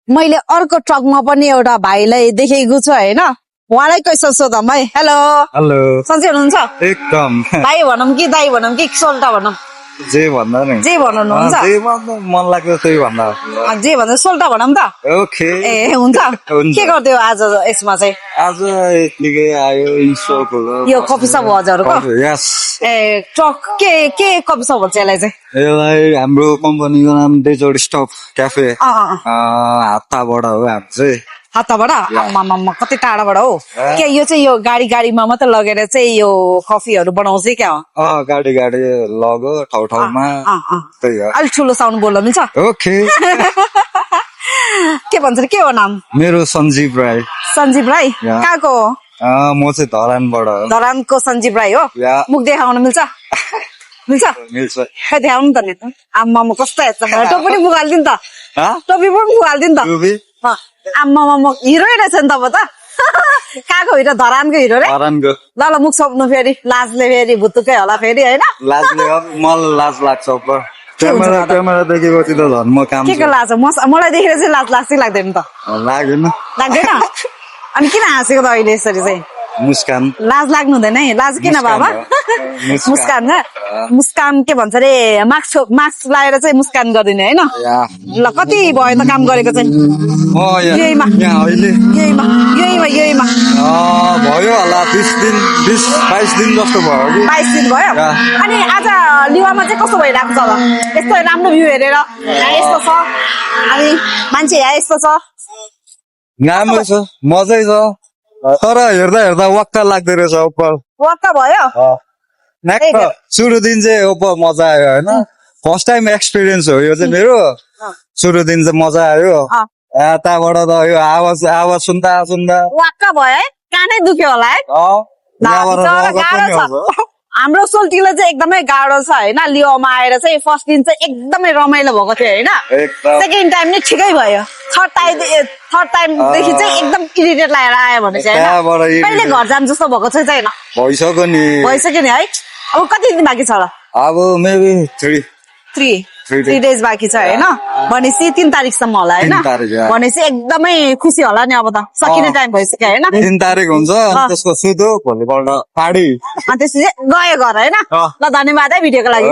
मैले अर्को ट्रकमा पनि एउटा भाइलाई देखेको छु होइन उहाँलाई कैसे सोधौँ है हेलो हेलो सन्चै हुनुहुन्छ एकदम भाइ भनौँ कि दाइ भनौँ कि सोल्टा भनौँ जे भन्दा नि जे भन्नुहुन्छ जे भन्दा मन लाग्छ त्यही भन्दा जे भन्छ सोल्टा भनौँ त ओके ए हुन्छ हुन्छ। के गरिदियो आज यसमा चाहिँ आज यतिकै आयो इन्स्टल यो कफी सप हो हजुरको यस ए ट्रक के कफी सप भन्छ यसलाई चाहिँ यसलाई हाम्रो कम्पनीको नाम डेजर्ट स्टप क्याफे अँ, अँ, अँ। हात्ताबाट हो हामी चाहिँ हातबाट आम्मामा कति टाढाबाट हो के यो चाहिँ यो गाडीमा मात्रै लगेर चाहिँ यो कफीहरू बनाउँछ क्या हो गाडी लगो ठाउँमा त्यही हो अलिक ठुलो साउन्ड बोल्न मिल्छ ओके के भन्छ के हो नाम मेरो सञ्जीव राई सञ्जीव राई या। कहाँको हो म चाहिँ धरानबाट हो धरानको सञ्जीव राई हो या। मुख देखाउन मिल्छ मिल्छ मिल्छ खै देखाउनु त नि आम्मामा कस्तो हेर्छ टोपी पनि मुख हालिदिनु त टोपी पनि मुख हालिदिनु त टुबी आम्मामा हिरो रहेछ नि तपाईँ त कहाँको हिरो धरानको हिरो रे धरानको ल ल मुख छोप्नु फेरि लाजले फेरि भुतुकै होला फेरि होइन लाजले मलाई लाज लाग्छ पर क्यामेरा देखेपछि त झन् म काम के लाज मलाई देखेर चाहिँ लाज लाग्छ कि लाग्दैन त लागेन लाग्दैन अनि किन हाँसेको त अहिले यसरी चाहिँ मुस्कान लाज लाग्नु हुँदैन है लाज किन बाबा मुस्कान मुस्कान के भन्छ अरे मास्क लगाएर चाहिँ मुस्कान गरिदिने होइन ल कति भयो त काम गरेको चाहिँ यहीमा भयो होला 22 दिन जस्तो भयो कि 22 दिन भयो अनि आज लिवामा चाहिँ कस्तो भइरहेको छ त यस्तो राम्रो भ्यू हेरेर यहाँ यस्तो छ अनि मान्छे यहाँ यस्तो छ राम्रो छ मजै छ तर हेर्दा वक्का लाग्दो रहेछ उपर वाक्क भयो सुरु दिन चाहिँ उपर मजा आयो होइन फर्स्ट टाइम एक्सपिरियन्स हो यो चाहिँ मेरो सुरु दिन चाहिँ मजा आयो यताबाट त यो आवाज सुन्दा वाक्क भयो है कानै दुख्यो होला है गाह्रो छ हाम्रो सोल्टीलाई चाहिँ एकदमै गाह्रो छ होइन लियोमा आएर चाहिँ फर्स्ट दिन चाहिँ एकदमै रमाइलो भएको थियो होइन सेकेन्ड टाइम नै ठिकै भयो थर्ड टाइमदेखि चाहिँ एकदम इरिटेट लागेर आयो भने चाहिँ होइन कहिले घर जाम जस्तो भएको चाहिँ भइसक्यो नि है अब कति दिन बाँकी छ र अब मेबी 3 डेज बाँकी छ होइन भनेपछि 3 तारिकसम्म होला होइन भनेपछि एकदमै खुसी होला नि अब त सकिने टाइम भइसक्यो होइन 3 तारिक हुन्छ त्यसको सुतो भोलिपल्ट पाडी त्यसपछि गयो घर होइन ल धन्यवाद है भिडियोको लागि